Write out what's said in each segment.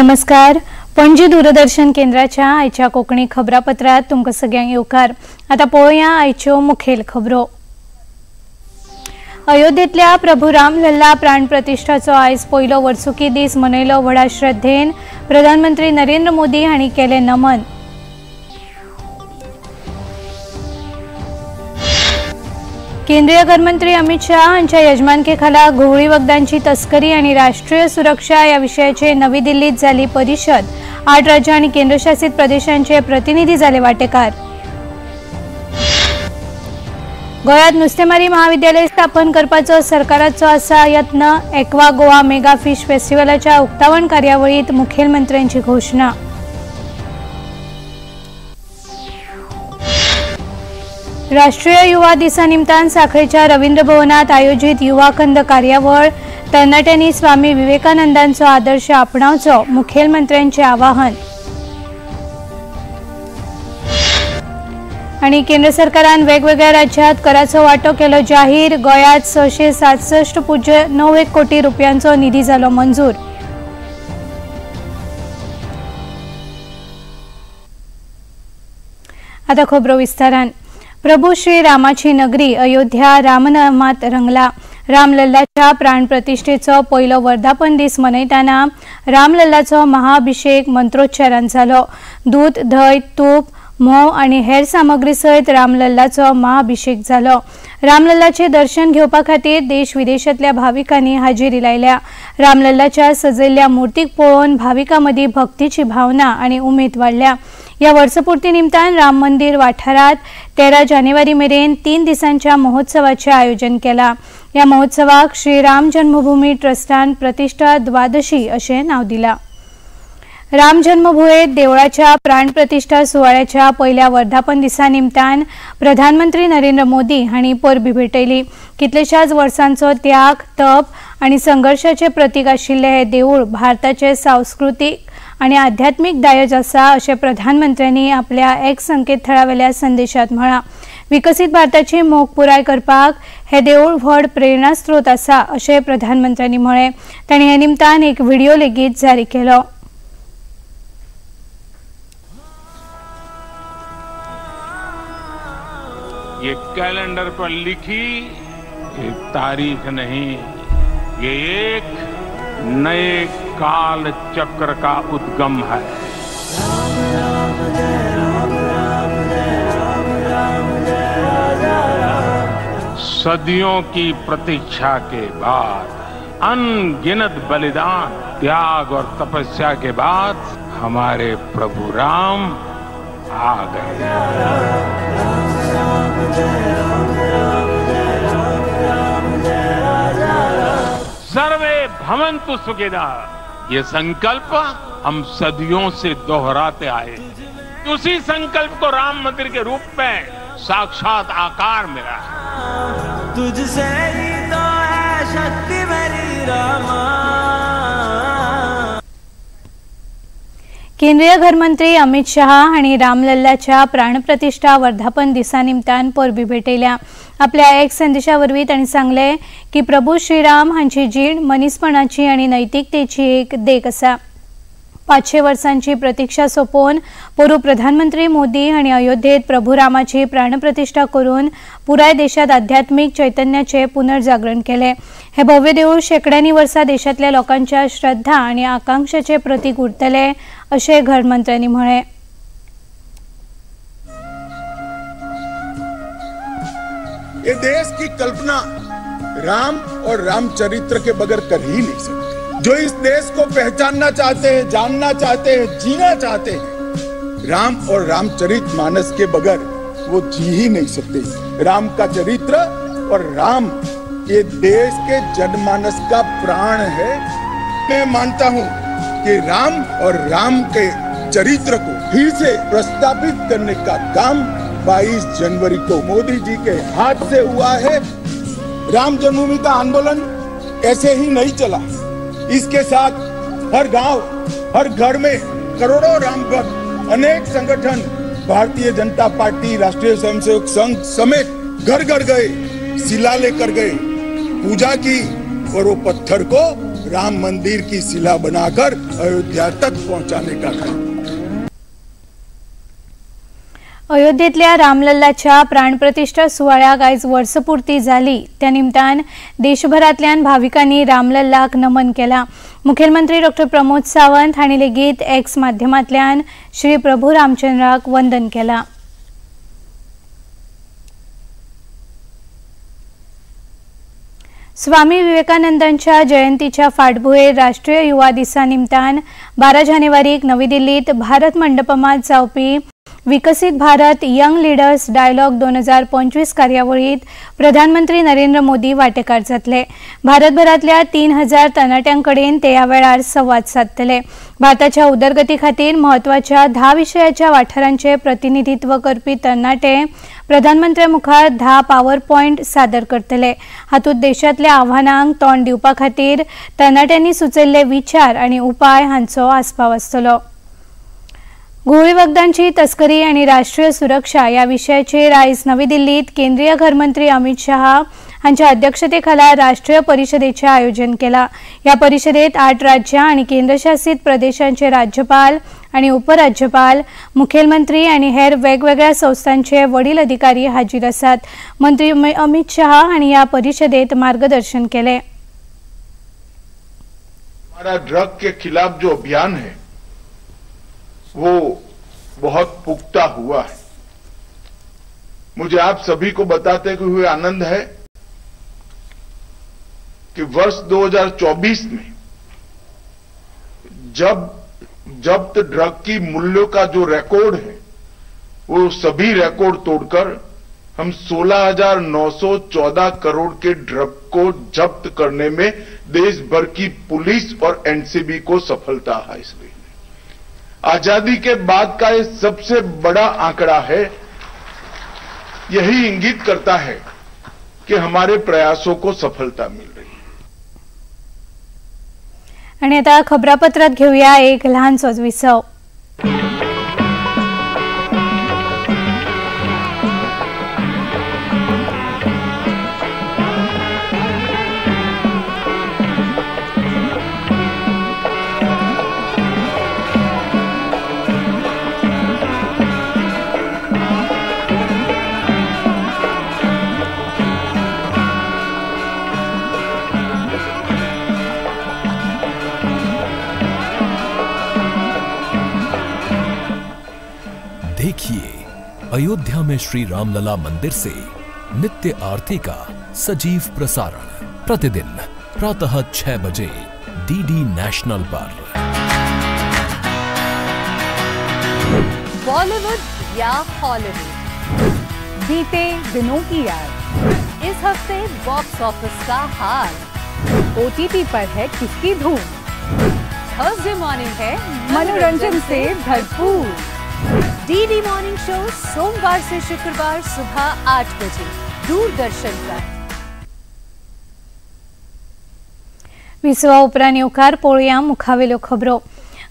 नमस्कार, पणजी दूरदर्शन केंद्राच्या आयच्या कोंकणी खबरापत्रात तुमकां सगळ्यांक येवकार। आतां पळोवया आयच्यो मुखेल खबरो। अयोध्येंतल्या प्रभू रामलल्ला प्राणप्रतिष्ठाचो आयज पयलो वर्सुकी दीस मनयलो व्हडा श्रद्धेन। प्रधानमंत्री नरेंद्र मोदी हांणी केलें नमन। केंद्रीय गृहमंत्री अमित शाह हांच्या यजमानके खाला घुंवळी वखदांची तस्करी आणि राष्ट्रीय सुरक्षा या विषयाचे नवी दिल्लीत झाली परिषद। 8 राज्य आणि केंद्रशासित प्रदेशांचे प्रतिनिधी झाले वाटेकार। गोव्यात नुस्तेमारी महाविद्यालय स्थापन करपाचो सरकाराचो आसा यत्न। एक्वा गोवा मेगा फिश फेस्टिवलाच्या उक्तावण कार्यावळीत मुखेलमंत्र्यांची घोषणा। राष्ट्रीय युवा दिसा निमतान साखळेच्या रवींद्र भवनात आयोजित युवा कंद कार्यावळ। तरणाट्यांनी स्वामी विवेकानंदांचो आदर्श आपणावचो, मुखेलमंत्र्यांचे आवाहन। आणि केंद्र सरकारान वेगवेगळ्या राज्यात कराचो वांटो केलो जाहीर। गोव्यात 667.91 कोटी रुपयांचो निधी जालो मंजूर। आता खबरो विस्तारान। प्रभू श्री रामाची नगरी अयोध्या रामनामात रंगला। रामलल्लाच्या प्राणप्रतिष्ठेचो पयलो वर्धापन दीस मनयतना रामलल्लाचो महाअभिषेक मंत्रोच्चारान जालो। दूध, धंय, तूप, म्होंव आनी हेर सामग्री सयत रामलल्लाचो महाअभिषेक जालो। रामलल्लाचे दर्शन घेवपा खातीर देश विदेशांतल्या भाविकांनी हाजेरी लायल्या। रामलल्लाच्या सजयल्ल्या मूर्तीक पळोवन भाविकां मदीं भक्तीची भावना आनी उमेद वाडल्या। या वर्सपूर्ती निमतान राम मंदिर वाठारात 13 जानेवारी मेरेन 3 दिसांच्या महोत्सवाचे आयोजन केला। या महोत्सवाक श्री राम जन्मभूमी ट्रस्टान प्रतिष्ठा द्वादशी अशें नाव दिला। राम जन्मभूंयेत देवळाच्या प्राणप्रतिष्ठा सुवाळ्याच्या पयल्या वर्धापन दिसा निमतान प्रधानमंत्री नरेंद्र मोदी हांणी परबी भेटयली। कितलेशाच वर्सांचो त्याग, तप आनी संघर्षाचे प्रतीक आशिल्लें हें देवूळ भारताचे सांस्कृतीक आनी आध्यात्मीक दायज आसा अशें प्रधानमंत्र्यांनी आपल्या एक्स संकेतथळावेल्या संदेशात म्हळां। विकसीत भारताची मोख पुराय करपाक हें देवूळ व्हड प्रेरणास्त्रोत आसा अशें प्रधानमंत्र्यांनी म्हळें। तांणी हे निमतान एक व्हिडिओ लेगीत जारी केलो। ये कैलेंडर पर लिखी एक तारीख नहीं, ये एक नए काल चक्र का उद्गम है। सदियों की प्रतीक्षा के बाद, अनगिनत बलिदान, त्याग और तपस्या के बाद हमारे प्रभु राम आ गए। सर्वे भवन्तु सुखिनः, ये संकल्प हम सदियों से दोहराते आए। उसी संकल्प को राम मंदिर के रूप में साक्षात आकार मिला है। तुझसे ही तो है शक्ति मेरी रामा। केंद्रीय घरमंत्री अमित शहा हांणी रामलल्लाच्या प्राणप्रतिष्ठा वर्धापन दिसा निमतान परबी भेटयल्या। आपल्या एक संदेशा वरवीं तांणी सांगलें की प्रभू श्रीराम हांची जीण मनीसपणाची आनी नैतिकतेची एक देख आसा। 500 वर्सांची प्रतीक्षा सोंपोवन पोरूं प्रधानमंत्री मोदी हांणी अयोध्येत प्रभू रामाची प्राणप्रतिष्ठा करून पुराय देशात आध्यात्मीक चैतन्याचें पुनर्जागरण केलें। हे भव्य देवूळ शेंकड्यांनी वर्सां देशांतल्या लोकांच्या श्रद्धा आनी आकांक्षाचें प्रतीक उरतलें अशें घरमंत्र्यांनी म्हळें। ये देश की कल्पना राम और रामचरित्र के बगैर कर ही नहीं सकते। जो इस देश को पहचानना चाहते हैं, जानना चाहते हैं, जीना चाहते हैं, राम और रामचरित मानस के बगैर वो जी ही नहीं सकते। राम का चरित्र और राम ये देश के जनमानस का प्राण है। मैं मानता हूं कि राम और राम के चरित्र को फिर से प्रस्तावित करने का काम 22 जनवरी को मोदी जी के हाथ से हुआ है। राम जन्मभूमि का आंदोलन ऐसे ही नहीं चला। इसके साथ हर गांव, हर घर में करोड़ों राम भक्त, अनेक संगठन, भारतीय जनता पार्टी, राष्ट्रीय स्वयंसेवक संघ समेत घर घर गए, शिला लेकर गए, पूजा की और वो पत्थर को राम मंदिर की शिला बनाकर अयोध्या तक पहुंचाने का काम। अयोध्येतल्या रामलल्लाच्या प्राणप्रतिष्ठा सुवाळ्याक आयज वर्सपूर्ती जाली। त्या निमतान देशभरांतल्यान भाविकांनी रामलल्लाक नमन केला। मुखेलमंत्री डॉक्टर प्रमोद सावंत हांणी लेगीत एक्स माध्यमांतल्यान श्री प्रभू रामचंद्राक वंदन केला। स्वामी विवेकानंदांच्या जयंतीच्या फाटभुंयेर राष्ट्रीय युवा दिसा निमतान 12 जानेवारीक नवी दिल्लीत भारत मंडपमात जावपी विकसित भारत यंग लिडर्स डायलॉग 2025 कार्यावळीत प्रधानमंत्री नरेंद्र मोदी वाटेकार जातले। भारतभरातल्या 3000 तरणाट्यांकडेन ते ह्या वेळार संवाद सादतले। भारताच्या उदरगती खातीर म्हत्वाच्या 10 विशयाच्या वाठारांचे प्रतिनिधित्व करपी तरणाटे प्रधानमंत्र्या मुखार 10 पावर पॉयंट सादर करतले। हातूंत देशांतल्या आव्हानांक तोंड दिवपा खातीर तरणाट्यांनी सुचयल्ले विचार आनी उपाय हांचो आस्पाव आसतलो। घुंवळी वखदांची तस्करी आनी राष्ट्रीय सुरक्षा ह्या विशयाचेर आयज नवी दिल्लीत केंद्रीय घरमंत्री अमित शहा हांच्या अध्यक्षतेखाला राष्ट्रीय परिशदेचें आयोजन केलां। ह्या परिशदेत 8 राज्यां आनी केंद्रशासित प्रदेशांचे राज्यपाल आनी उपराज्यपाल, मुखेलमंत्री आनी हेर वेगवेगळ्या संस्थांचे वडील अधिकारी हाजीर आसात। मंत्री अमित शहा हांणी ह्या परिशदेत मार्गदर्शन केलें। हमारा ड्रग के खिलाफ जो अभियान है वो बहुत पुख्ता हुआ है। मुझे आप सभी को बताते हुए आनंद है कि वर्ष 2024 में जब जब्त ड्रग की मूल्यों का जो रिकॉर्ड है वो सभी रिकॉर्ड तोड़कर हम 16,914 करोड़ के ड्रग को जब्त करने में देश भर की पुलिस और एनसीबी को सफलता हासिल हुई। आजादी के बाद का ये सबसे बड़ा आंकड़ा है। यही इंगित करता है कि हमारे प्रयासों को सफलता मिल रही है। आणि आता खबरापत्रात घेऊया एक लहानसोच विसव। देखिए अयोध्या में श्री रामलला मंदिर से नित्य आरती का सजीव प्रसारण प्रतिदिन प्रातः 6 बजे डीडी नेशनल पर। बॉलीवुड या हॉलीवुड, बीते दिनों की याद, इस हफ्ते बॉक्स ऑफिस का हाल, ओटीटी पर है किसकी धूम, थर्सडे मॉर्निंग है मनोरंजन से भरपूर। डीडी मॉर्निंग शो सोमवार से शुक्रवार सुबह 8 बजे दूरदर्शन पर। विसवा उपरांत येवकार पळोवया मुखावेल्यो खबरो।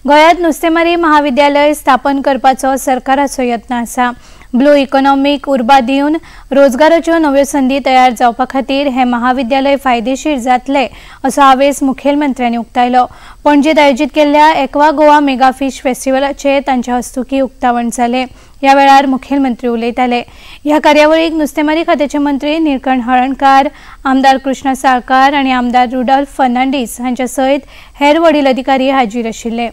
गोंयांत नुस्तेमारी महाविद्यालय स्थापन करपाचो सरकाराचो यत्न आसा। ब्लू इकॉनॉमीक उर्बा दिवन रोजगाराच्यो नव्यो संदी तयार जावपा खातीर हें महाविद्यालय फायदेशीर जातलें असो हावेस मुखेलमंत्र्यांनी उक्तायलो। पणजेंत आयोजीत केल्ल्या एक्वा गोवा मेगा फिश फेस्टिवलाचें तांच्या हस्तुकीं उक्तावण जालें। ह्या वेळार मुखेलमंत्री उलयताले। ह्या कार्यावळीक नुस्तेमारी खात्याचे मंत्री निळकंठ हळर्णकार, आमदार कृष्णा साळकार आनी आमदार रुडॉल्फ फर्नांडीस हांच्या सयत हेर वडील अधिकारी हाजीर आशिल्ले।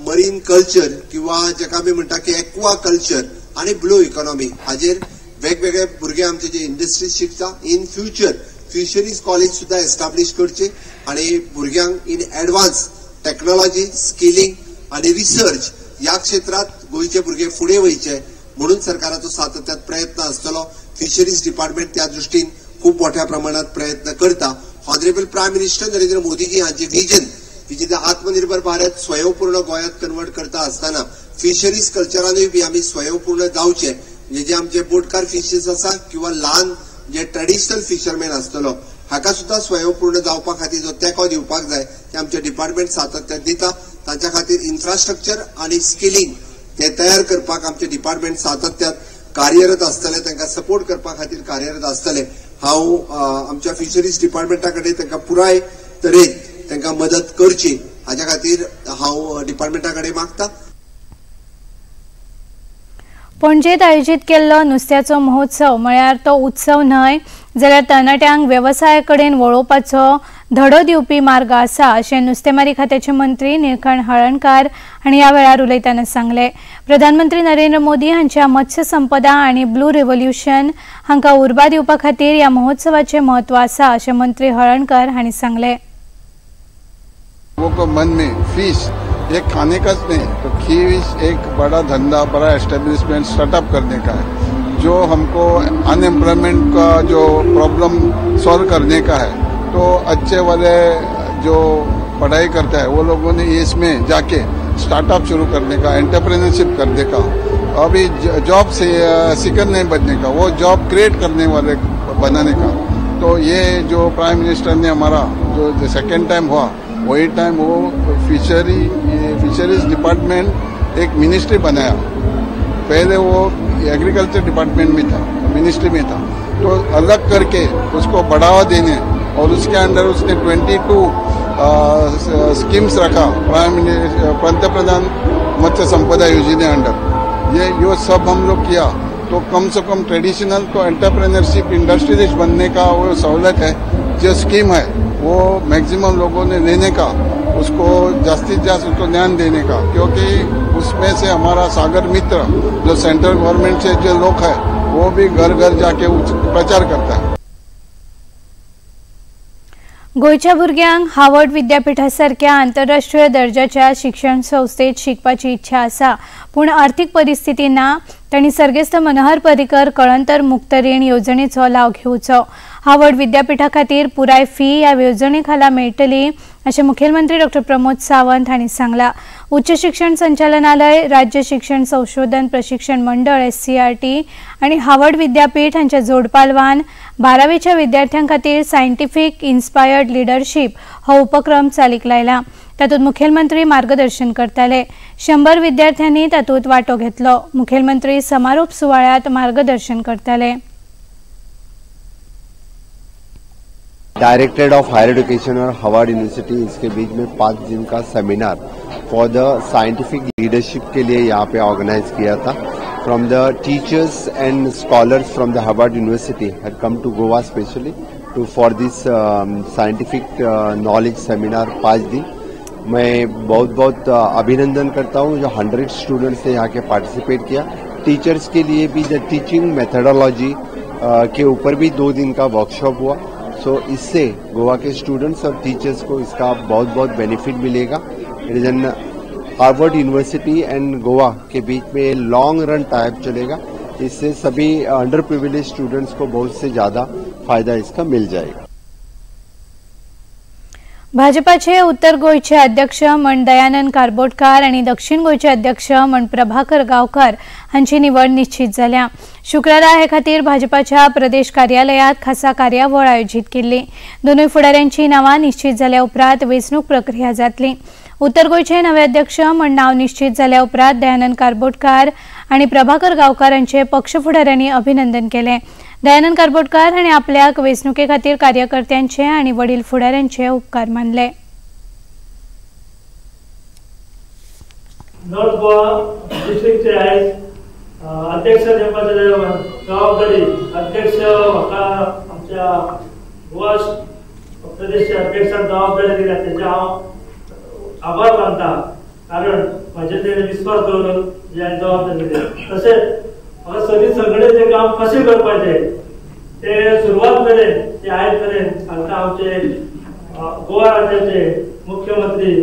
मरीन कल्चर किंवा जेका आमी म्हणटा की एक्वा कल्चर आनी ब्लू इकॉनॉमी हाजेर वेगवेगळे भुरगे आमचे जे इंडस्ट्रीज शिकता, इन फ्युचर फिशरीज कॉलेज सुद्दां एस्टाब्लिश करचे आनी भुरग्यांक इन एडवान्स टेक्नॉलॉजी, स्किलिंग आनी रिसर्च ह्या क्षेत्रांत गोंयचे भुरगे फुडें वयचे म्हणून सरकाराचो सातत्यात प्रयत्न आसतलो। फिशरीज डिपार्टमेंट त्या दृश्टीन खूब मोठ्या प्रमाणात प्रयत्न करता। Honourable prime minister Narendra Modiji हांचे विजन which आत्मनिर्भर भारत स्वयंपूर्ण गोंयांत कन्वर्ट करता आसतना फिशरीज कल्चरानूय बी आमी स्वयंपूर्ण जावचे, म्हणजे जे आमचे बोटकार फिशेस आसा किंवा ल्हान जे ट्रेडिशनल फिशरमॅन आसतलो हाका सुद्दां स्वयंपूर्ण जावपा खातीर जो तेंको दिवपाक जाय ते आमचे डिपार्टमेंट सातत्यान दिता। तांच्या खातीर इन्फ्रास्ट्रक्चर आनी स्किलिंग ते तयार करपाक आमचे डिपार्टमेंट सातत्यान कार्यरत आसतले, तांकां सपोर्ट करपा खातीर कार्यरत आसतले। हांव आमच्या फिशरीज डिपार्टमेंटा कडेन तांकां पुराय तरेन तांकां मदत करची हाज्या खातीर हांव डिपार्टमेंटा कडेन मागता. पणजेत आयोजीत केल्लो नुस्त्याचो महोत्सव म्हळ्यार तो उत्सव न्हय जाल्यार तरणाट्यांक वेवसाया कडेन वळोवपाचो धडो दिवपी मार्ग आसा अशें नुस्तेमारी खात्याचे मंत्री निळकंठ हळर्णकार हांणी ह्या वेळार उलयतना सांगलें. प्रधानमंत्री नरेंद्र मोदी हांच्या मत्स्य संपदा आनी ब्लू रेव्होल्युशन हांकां उर्बा दिवपा खातीर ह्या महोत्सवाचें म्हत्व आसा अशें मंत्री हळर्णकार हांणी सांगलें. मन में फिश एक खाने का नहीं तो फिश एक बड़ा धंधा, बड़ा एस्टेब्लिशमेंट स्टार्टअप करने का है, जो हमको अनएम्प्लॉयमेंट का जो प्रॉब्लम सॉल्व करने का है. तो अच्छे वाले जो पढ़ाई करता है वो लोगों ने इसमें जाके स्टार्टअप शुरू करने का, एंटरप्रेन्योरशिप करने का, अभी जॉब से सीकर नहीं बनने का, वो जॉब क्रिएट करने वाले बनाने का. तो ये जो प्राइम मिनिस्टर ने हमारा जो सेकेंड टाइम हुआ वही टाइम वो फिशरीज डिपार्टमेंट एक मिनिस्ट्री बनाया. पहले वो एग्रीकल्चर डिपार्टमेंट में था, मिनिस्ट्री में था, तो अलग करके उसको बढ़ावा देने और उसके अंडर उसने 22 स्कीम्स रखा पंतप्रधान मत्स्य संपदा योजना अंडर. ये सब हम लोग किया तो कम से कम ट्रेडिशनल तो एंटरप्रेन्योरशिप इंडस्ट्रियलिस्ट बनने का वो सहूलत है, जो स्कीम है वो मैक्सिमम लोगों ने लेने का, उसको जास्ती जास्त उसको ज्ञान देने का, क्योंकि उसमें से हमारा सागर मित्र जो सेंट्रल गवर्नमेंट से जो लोग है वो भी घर घर जाके प्रचार करता है. गोंयच्या भुरग्यांक हार्वर्ड विद्यापीठा सारक्या आंतरराष्ट्रीय दर्जाच्या शिक्षण संस्थेत शिकपाची इच्छा आसा, पूण आर्थिक परिस्थिती ना तांणी सर्गेस्त मनोहर पर्रीकर कळंतर मुक्त रीण येवजणेचो लाव घेवचो. हार्वर्ड विद्यापीठा खातीर पुराय फी ह्या येवजणे खाला मेळटली अशें मुखेलमंत्री डॉ प्रमोद सावंत हांणी सांगलां. उच्च शिक्षण संचालनालय, राज्य शिक्षण संशोधन प्रशिक्षण मंडळ SCRT आनी हार्वर्ड विद्यापीठ हांच्या जोडपालवान 12वीच्या विद्यार्थ्यां खातीर सायंटिफीक इन्स्पायर्ड लिडरशीप हो उपक्रम चालीक लायला. तातूंत मुखेलमंत्री मार्गदर्शन करताले. 100 विद्यार्थ्यांनी तातूंत वांटो घेतलो. मुखेलमंत्री समारोप सुवाळ्यांत मार्गदर्शन करताले. डायरेक्टरेट ऑफ हायर एजुकेशन और हार्वर्ड यूनिवर्सिटी इसके बीच में 5 दिन का seminar for the scientific leadership के लिए यहाँ पे ऑर्गेनाइज किया था. From the teachers and scholars from the Harvard University had come to Goa specially to for this scientific knowledge seminar 5 दिन. मैं बहुत बहुत अभिनंदन करता हूँ जो 100 स्टूडेंट्स ने यहाँ के पार्टिसिपेट किया. टीचर्स के लिए भी the teaching methodology के ऊपर भी 2 दिन का वर्कशॉप हुआ. सो इससे गोवा के स्टूडेंट्स और टीचर्स को इसका बहुत बहुत बेनिफिट मिलेगा. It is an Harvard University and Goa K beach में लॉन्ग रन टाइप चलेगा. इससे सभी अंडर प्रिविलेज स्टूडेंट्स को बहुत से ज़्यादा फायदा इसका मिल जाएगा. भाजपाचे उत्तर गोंयचे अध्यक्ष म्हण दयानंद कारबोटकार आनी दक्षिण गोंयचे अध्यक्ष म्हण प्रभाकर गांवकर हांची निवड निश्चित जाल्या. शुक्रारा हे खातीर भाजपाच्या प्रदेश कार्यालयात खासा कार्यावळ आयोजीत केल्ली. दोनूय फुडाऱ्यांची नांवां निश्चित जाल्या उपरांत वेंचणूक प्रक्रिया जातली. उत्तर गोंयचे नवे अध्यक्ष म्हण नांव निश्चित जाल्या उपरांत दयानंद कारबोटकार आनी प्रभाकर गांवकर हांचे पक्ष फुडाऱ्यांनी अभिनंदन केलें. दयानंद कारबोटकार हांणी आपल्याक वेंचणुके खातीर कार्यकर्त्यांचे आनी वडील फुडाऱ्यांचे उपकार मानले. नॉर्थ गोवा डिस्ट्रिक्टचे आयज अध्यक्ष नेमपाचे जबाबदारी अध्यक्ष म्हाका आमच्या गोवा प्रदेशच्या अध्यक्षान जबाबदारी दिल्या तेचे हांव आभार मानता, कारण म्हाजेर तेणे विस्वास दवरून जी हांवें जबाबदारी दिल्या. तशेंच म्हाका सगळीं संघटनेचें काम कशें करपाचें ते सुरवात मेरेन ते आयज मेरेन हांकां आमचे गोवा राज्याचे मुख्यमंत्री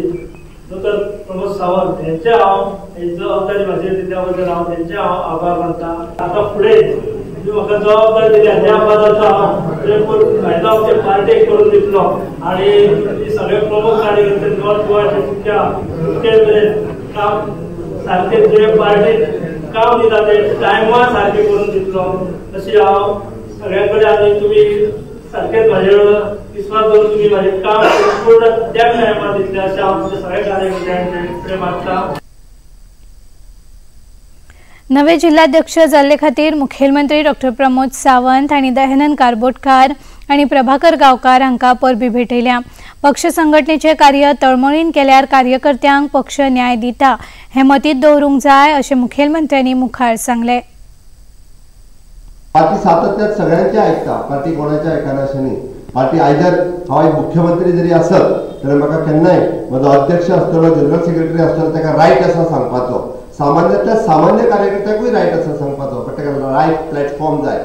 डॉक्टर प्रमोद सावंत हेंचे हांव ही जबाबदारी म्हाजेर दिल्ल्या बद्दल हांव तेंचे हांव आभार मानता. आतां फुडें जी म्हाका जबाबदारी दिल्या त्या पदाचो हांव फायदो आमचे पार्टेक करून दितलो आनी सगळे प्रमुख कार्यकर्ते नॉर्थ गोवाचे मुख्य मेरेन काम सारकें जे पार्टेक काम दिता ते टायमार सारकें करून दितलो अशी हांव सगळ्यां कडेन आनी तुमी सारकेंच म्हाजेर विस्वास दवरून तुमी म्हाजें काम पूर्ण त्या टायमार दितले अशें हांव तुमच्या सगळ्या कार्यकर्त्यांचे कडेन मागता. नवे जिल्हाध्यक्ष जाल्ले खातीर मुखेलमंत्री डॉक्टर प्रमोद सावंत आनी दयानंद कारबोटकार आनी प्रभाकर गांवकार हांकां परबी भेटयल्या। पक्ष संघटनेचे कार्य तळमळीन केल्यार कार्यकर्त्यांक पक्ष न्याय दिता हे मतींत दवरूंक जाय अशें मुखेलमंत्र्यांनी मुखार सांगलें। पार्टी सातत्यात सगळ्यांचे आयकता, पार्टी कोणाचे आयकना अशें न्ही। पार्टी आयदर हांव एक मुख्यमंत्री जरी आसत जाल्यार म्हाका केन्नाय म्हजो अध्यक्ष आसतलो, जनरल सेक्रेटरी आसतलो, ताका रायट आसा सांगपाचो। सामान्यांतल्या सामान्य कार्यकर्त्याकूय रायट आसा सांगपाचो, बट ताका रायट प्लॅटफॉर्म जाय,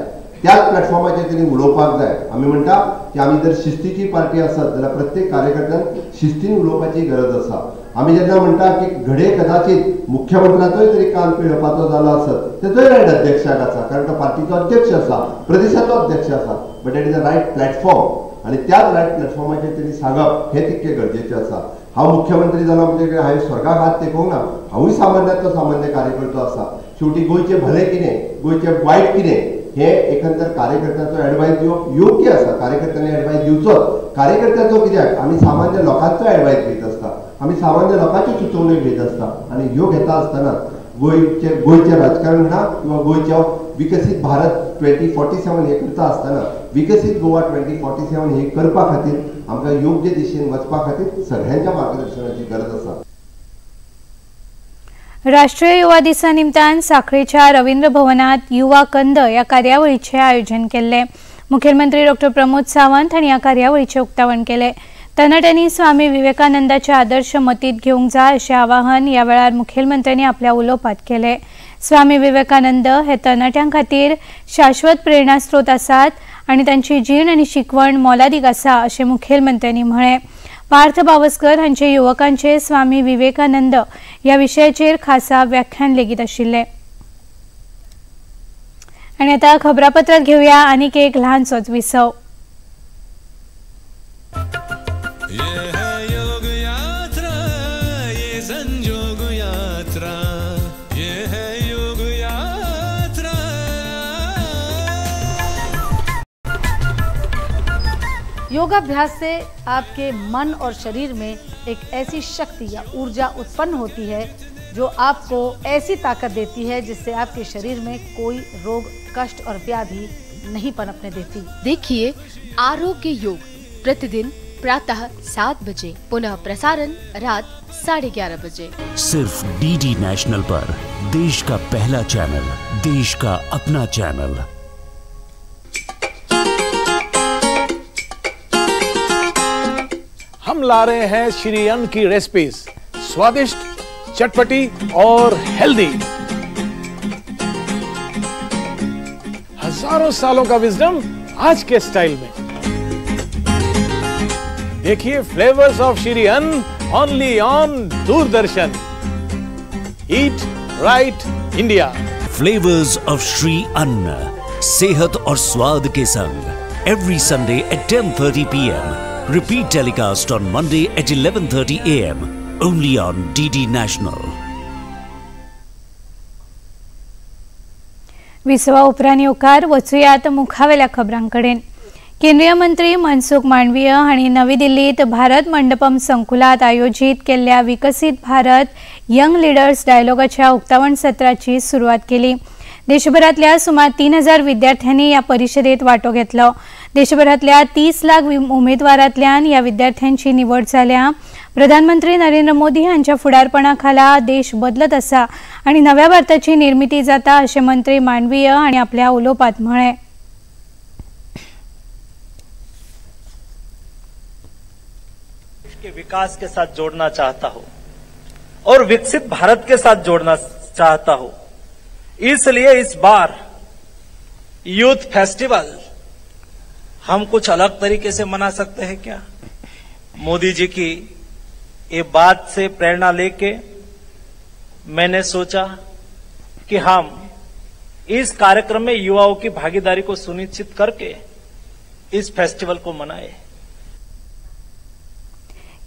त्याच प्लॅटफॉर्माचेर तेणी उलोवपाक जाय। आमी म्हणटा की आमी जर शिस्तीची पार्टी आसत जाल्यार प्रत्येक कार्यकर्त्यान शिस्तीन उलोवपाची गरज आसा। आमी जेन्ना म्हणटा की घडये कदाचित मुख्यमंत्र्याचोय जरी कान पिळपाचो जालो आसत तेचोय रायट अध्यक्षाक आसा, कारण तो पार्टीचो अध्यक्ष आसा, प्रदेशाचो अध्यक्ष आसा। But that is a right platform आनी त्याच रायट प्लॅटफॉर्माचेर तेणी सांगप हें तितकें गरजेचें आसा। हांव मुख्यमंत्री जालो म्हणजे हांवें स्वर्गाक हात तेकोवंक ना, हांवूय सामान्यांतलो सामान्य कार्यकर्तो आसा। शेवटी गोंयचें भलें कितें, गोंयचें वायट कितें हे एकंदर कार्यकर्त्यांचो एडवायस दिवप योग्य आसा। कार्यकर्त्यांनी एडवायस दिवचोच, कार्यकर्त्यांचो कित्याक आमी सामान्य लोकांचो एडवायस घेत आसता, आमी सामान्य लोकांच्यो सुचोवण्यो घेत आसता आनी ह्यो घेता आसतना गोंयचें राजकारण म्हणा किंवा गोंयचो विकसीत भारत 2047 हे करता आसतना विकसीत गोवा 2047 हे करपा खातीर आमकां योग्य दिशेन वचपा खातीर सगळ्यांच्या मार्गदर्शनाची गरज आसा। राष्ट्रीय युवा दिसा निमतान साखळेच्या रवींद्र भवनात युवा कंद ह्या कार्यावळीचें आयोजन केल्लें। मुखेलमंत्री डॉक्टर प्रमोद सावंत हांणी ह्या कार्यावळीचें उक्तावण केलें। तरणाट्यांनी स्वामी विवेकानंदाचे आदर्श मतींत घेवंक जाय अशें आवाहन ह्या वेळार मुखेलमंत्र्यांनी आपल्या उलोवपांत केलें। स्वामी विवेकानंद हे तरणाट्यां खातीर शाश्वत प्रेरणास्रोत आसात आनी तांची जीण आनी शिकवण मोलादीक आसा अशें मुखेलमंत्र्यांनी म्हळें। पार्थ बावस्कर हांचे युवकांचे स्वामी विवेकानंद ह्या विशयाचेर खासा व्याख्यान लेगीत आशिल्लें। आनी आतां खबरापत्रांत घेवया आनीक एक ल्हानसोच विसव। योगाभ्यास से आपके मन और शरीर में एक ऐसी शक्ति या ऊर्जा उत्पन्न होती है जो आपको ऐसी ताकत देती है जिससे आपके शरीर में कोई रोग, कष्ट और व्याधि नहीं पनपने देती। देखिए आरोग्य योग प्रतिदिन प्रातः 7 बजे, पुनः प्रसारण रात 11:30 बजे, सिर्फ डीडी नेशनल पर। देश का पहला चैनल, देश का अपना चैनल। हम ला रहे हैं श्री अन्न की रेसिपीज, स्वादिष्ट, चटपटी और हेल्दी। हजारों सालों का विजडम आज के स्टाइल में। देखिए flavours of Shri Anna only on Doordarshan. Eat right India. Flavours of Shri Anna, सेहत और स्वाद के संग, every Sunday at 10:30 PM। Repeat telecast on Monday at 11:30 AM only on DD National. विसवा उपरांत येवकार वचुयात मुखावेल्या खबरांकडेन। केंद्रीय मंत्री मनसुख मांडवीय हांणी नवी दिल्लीत भारत मंडपम संकुलात आयोजीत केल्ल्या विकसीत भारत यंग लिडर्स डायलॉगाच्या उक्तावण सत्राची सुरवात केली। देशभरातल्या सुमार 3000 विद्यार्थ्यांनी या परिषदेत वांटो घेतलो। देशभरातल्या 30 लाख उमेदवारांतल्यान या विद्यार्थ्यांची निवड जाल्या। प्रधानमंत्री नरेंद्र मोदी हांच्या फुडारपणा खाला देश बदलत आसा आनी नव्या भारताची निर्मिती जाता अशें मंत्री मांडवीय हांणी आपल्या उलोवपांत म्हळें। के विकास के साथ जोड़ना चाहता हूं और विकसित भारत के साथ जोड़ना चाहता हूं, इसलिए इस बार यूथ फेस्टिवल हम कुछ अलग तरीके से मना सकते हैं क्या? मोदी जी की ये बात से प्रेरणा लेके मैंने सोचा कि हम इस कार्यक्रम में युवाओं की भागीदारी को सुनिश्चित करके इस फेस्टिवल को मनाएं।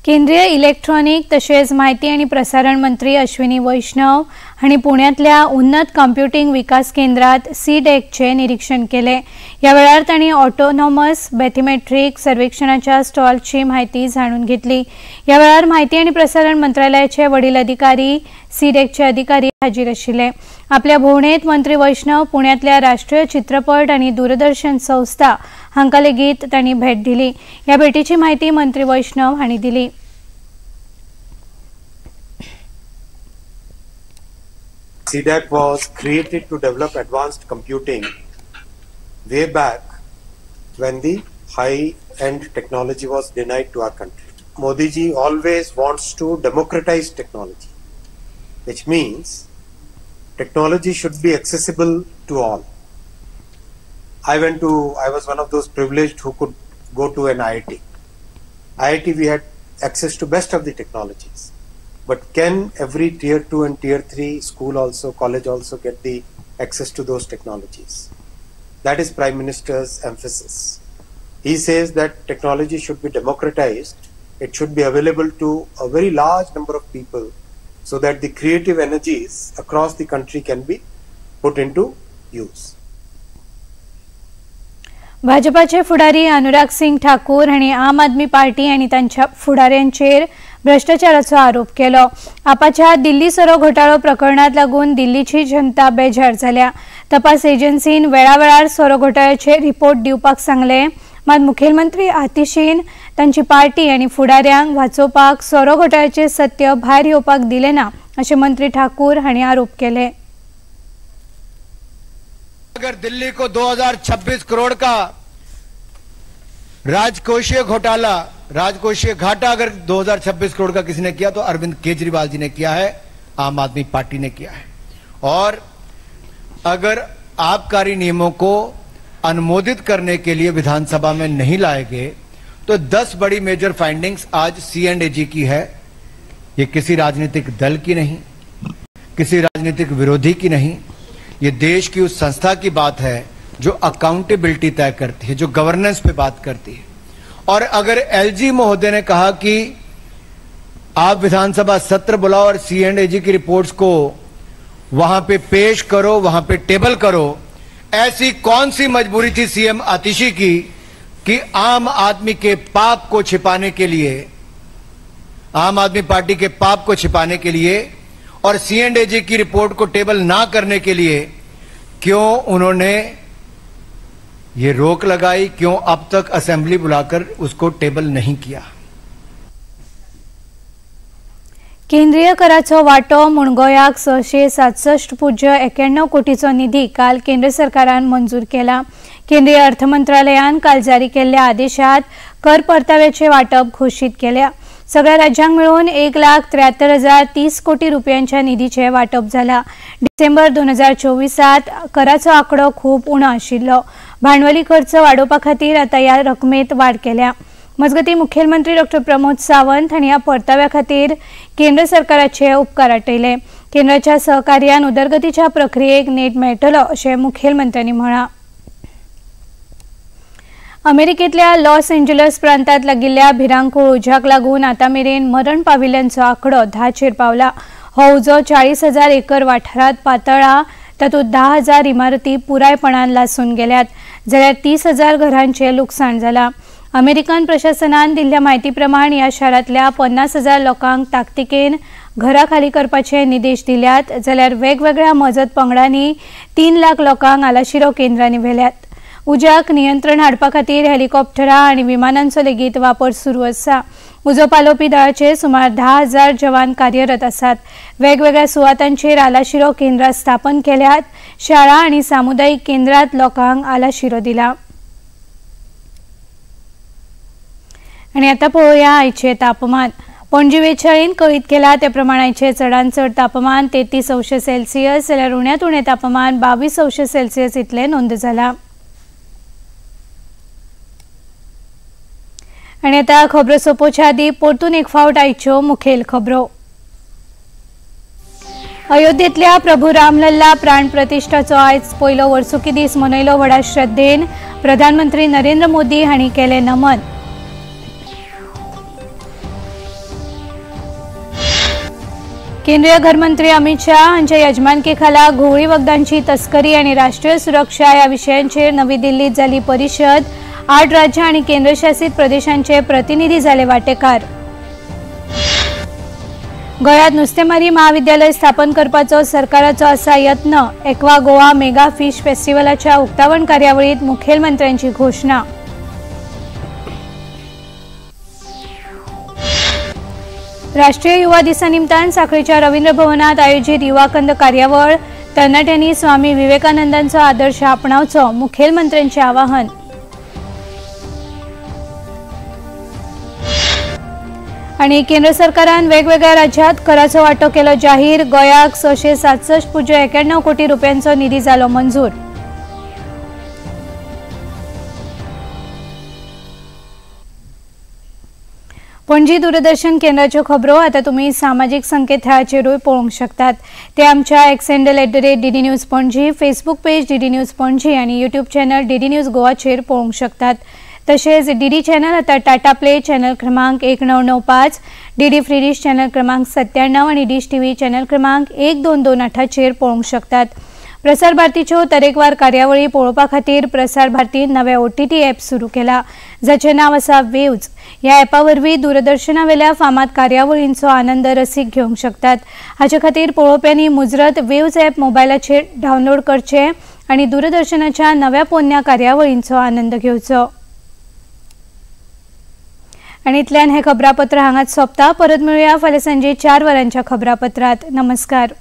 केंद्रीय इलेक्ट्रॉनिक तशेंच म्हायती आनी प्रसारण मंत्री अश्विनी वैष्णव हांणी पुण्यांतल्या उन्नत कंप्युटींग विकास केंद्रात सी-डॅकचें निरीक्षण केलें. ह्या वेळार तांणी ऑटोनॉमस बॅथिमेट्रीक सर्वेक्षणाच्या स्टॉलची म्हायती जाणून घेतली. ह्या वेळार म्हायती आनी प्रसारण मंत्रालयाचे वडील अधिकारी, सी-डॅकचे अधिकारी हाजीर आशिल्ले. आपल्या भोंवडेंत मंत्री वैष्णव पुण्यांतल्या राष्ट्रीय चित्रपट आनी दूरदर्शन संस्था हांकां लेगीत तांणी भेट दिली. ह्या भेटीची म्हायती मंत्री वैष्णव हांणी दिली. C-DAC was created to develop advanced computing way back when the high-end technology was denied to our country. Modi ji always wants to democratize technology, which means technology should be accessible to all. I was one of those privileged who could go to an IIT. IIT, we had access to best of the technologies. But can every tier 2 and tier 3 school also, college also get the access to those technologies? That is Prime Minister's emphasis. He says that technology should be democratized. It should be available to a very large number of people so that the creative energies across the country can be put into use. भाजपाचे फुडारी अनुराग सिंग ठाकूर हांणी आम Aadmi party आनी तांच्या फुडाऱ्यांचेर भ्रष्टाचाराचो आरोप केलो. आपाच्या दिल्ली सोरो घोटाळो प्रकरणात लागून दिल्लीची जनता बेजार जाल्या. तपास एजन्सीन वेळावेळार सोरो घोटाळ्याचे रिपोर्ट दिवपाक सांगले, मात मुखेलमंत्री आतिशीन तांची पार्टी आनी फुडाऱ्यांक वाचोवपाक सोरो घोटाळ्याचे सत्य भायर येवपाक दिलें ना अशें मंत्री ठाकूर हांणी आरोप केले. अगर दिल्ली को 2026 करोड़ का राजकोषीय घोटाला, राजकोषीय घाटा अगर 2026 करोड़ का किसी ने किया तो अरविंद केजरीवाल जी ने किया है, आम आदमी पार्टी ने किया है. और अगर आबकारी नियमों को अनुमोदित करने के लिए विधानसभा में नहीं लाए गए तो 10 बड़ी मेजर फाइंडिंग्स आज C&AG की है. ये किसी राजनीतिक दल की नहीं, किसी राजनीतिक विरोधी की नहीं, ये देश की उस संस्था की बात है जो अकाउंटेबिलिटी तय करती है, जो गवर्नेंस पे बात करती है. और अगर एलजी महोदय ने कहा कि आप विधानसभा सत्र बुलाओ और C&AG की रिपोर्ट्स को वहां पे पेश करो, वहां पे टेबल करो, ऐसी कौन सी मजबूरी थी सीएम आतिशी की कि आम आदमी के पाप को छिपाने के लिए, आम आदमी पार्टी के पाप को छिपाने के लिए और C&AG की रिपोर्ट को टेबल ना करने के लिए क्यों उन्होंने ये रोक लगाई, क्यों अब तक असेंबली बुलाकर उसको टेबल नहीं किया? केंद्रीय कराचो वांटो म्हूण गोंयाक 667.91 कोटीचो निधी काल केंद्र सरकारान मंजूर केला. केंद्रीय अर्थ मंत्रालयान काल जारी केल्ल्या आदेशात कर परताव्याचे वांटप घोशीत केल्या. सगळ्या राज्यांक मेळून 1,73,030 कोटी रुपयांच्या निधीचे वांटप जाला. डिसेंबर 2024 कराचो आंकडो खूब उणो आशिल्लो. भांडवली खर्च वाडोवपा खातीर आतां ह्या रकमेंत वाड केल्या. मजगतीं मुखेलमंत्री डॉ प्रमोद सावंत हांणी ह्या परताव्या खातीर केंद्र सरकाराचे उपकार आटयले. केंद्राच्या सहकार्यान उदरगतीच्या प्रक्रियेक नेट मेळटलो अशें मुखेलमंत्र्यांनी म्हळां. अमेरिकेतल्या लॉस एंजलस प्रांतात लागिल्ल्या भिरांकूळ उज्याक लागून आतां मेरेन मरण पाविल्ल्यांचो आंकडो 10चेर पावला. हो उजो 40,000 एकर वाठारांत पातळ्ळा. तातूंत 10,000 इमारती पुरायपणान लासून गेल्यात, जाल्यार 30,000 घरांचें लुकसाण जालां. अमेरिकन प्रशासनान दिल्ल्या म्हायती प्रमाण ह्या शारांतल्या 50,000 लोकांक ताकतिकेन घरां खाली करपाचे निदेश दिल्यात, जाल्यार वेगवेगळ्या मजत पंगडांनी 3 लाख लोकांक आलाशिरो केंद्रांनी व्हेल्यात. उज्याक नियंत्रण हाडपा खातीर हेलिकॉप्टरां आनी विमानांचो लेगीत वापर सुरू आसा. उजो पालोवपी दळाचे सुमार 10,000 जवान कार्यरत आसात. वेगवेगळ्या सुवातांचेर आलाशिरो केंद्रां स्थापन केल्यात. शाळा आनी सामुदायिक केंद्रांत लोकांक आलाशिरो दिला. आनी आतां पळोवया आयचें तापमान. पणजी वेचाळीन कळीत केला ते प्रमाण आयचें चडांत चड तापमान 33 अंश सेल्सियस जाल्यार उण्यांत उणें तापमान 22 अंश सेल्सियस इतलें नोंद जालां. आनी आतां खबरो सोंपोवच्या आदीं परतून एक फावट आयच्यो मुखेल खबरो. अयोध्येंतल्या प्रभू रामलल्ला प्राण प्रतिश्ठाचो आयज पयलो वर्सुकी दीस मनयलो व्हडा श्रद्धेन. प्रधानमंत्री नरेंद्र मोदी हांणी केलें नमन. केंद्रीय घरमंत्री अमित शाह हांच्या यजमानके खाला घुंवळी वखदांची तस्करी आनी राष्ट्रीय सुरक्षा ह्या विशयांचेर नवी दिल्लीत जाली परिशद. 8 राज्यां आनी केंद्रशासित प्रदेशांचे प्रतिनिधी जाले वांटेकार. गोंयांत नुस्तेमारी महाविद्यालय स्थापन करपाचो सरकाराचो आसा यत्न. एक्वा गोवा मेगा फिश फेस्टिवलाच्या उक्तावण कार्यावळीत मुखेलमंत्र्यांची घोशणा. राष्ट्रीय युवा दिसा निमतान सांखळेच्या रवींद्र भवनात आयोजित युवा कंद कार्यावळ. तरणाट्यांनी स्वामी विवेकानंदांचो आदर्श आपणावचो, मुखेलमंत्र्यांचे आवाहन. आनी केंद्र सरकारान वेगवेगळ्या राज्यांत कराचो वांटो केलो जाहीर. गोंयाक 667.91 कोटी रुपयांचो निधी जालो मंजूर. पणजी दूरदर्शन केंद्राच्यो खबरो आता तुम्ही सामाजिक संकेतथळाचेरूय पळोवंक शकतात. ते आमच्या X handle @DD News Panaji, Facebook page DD News Panaji आनी यूट्यूब चॅनल डीडी न्यूज गोवाचेर पळोवंक शकतात. तशेंच डीडी चॅनल आता टाटा प्ले चॅनल क्रमांक 1995, डीडी फ्री डिश चॅनल क्रमांक 97 आनी डिश टीव्ही चॅनल क्रमांक 1228चेर पळोवंक शकतात. प्रसार भारतीच्यो तरेकवार कार्यावळी पळोवपा खातीर प्रसार भारतीन नवे ओटीटी ॲप सुरू केला, जाचें नांव आसा वेव्ज. ह्या ॲपा वरवीं दूरदर्शनावेल्या फामाद कार्यावळींचो आनंद रसीक घेवंक शकतात. हाचे खातीर पळोवप्यांनी मुजरत वेव्ज ॲप मोबायलाचेर डावनलोड करचें आनी दूरदर्शनाच्या नव्या पोन्न्या कार्यावळींचो आनंद घेवचो. आनी इतल्यान हें खबरापत्र हांगाच सोंपता. परत मेळुया फाल्यां सांजे 4 वरांच्या खबरापत्रांत. नमस्कार.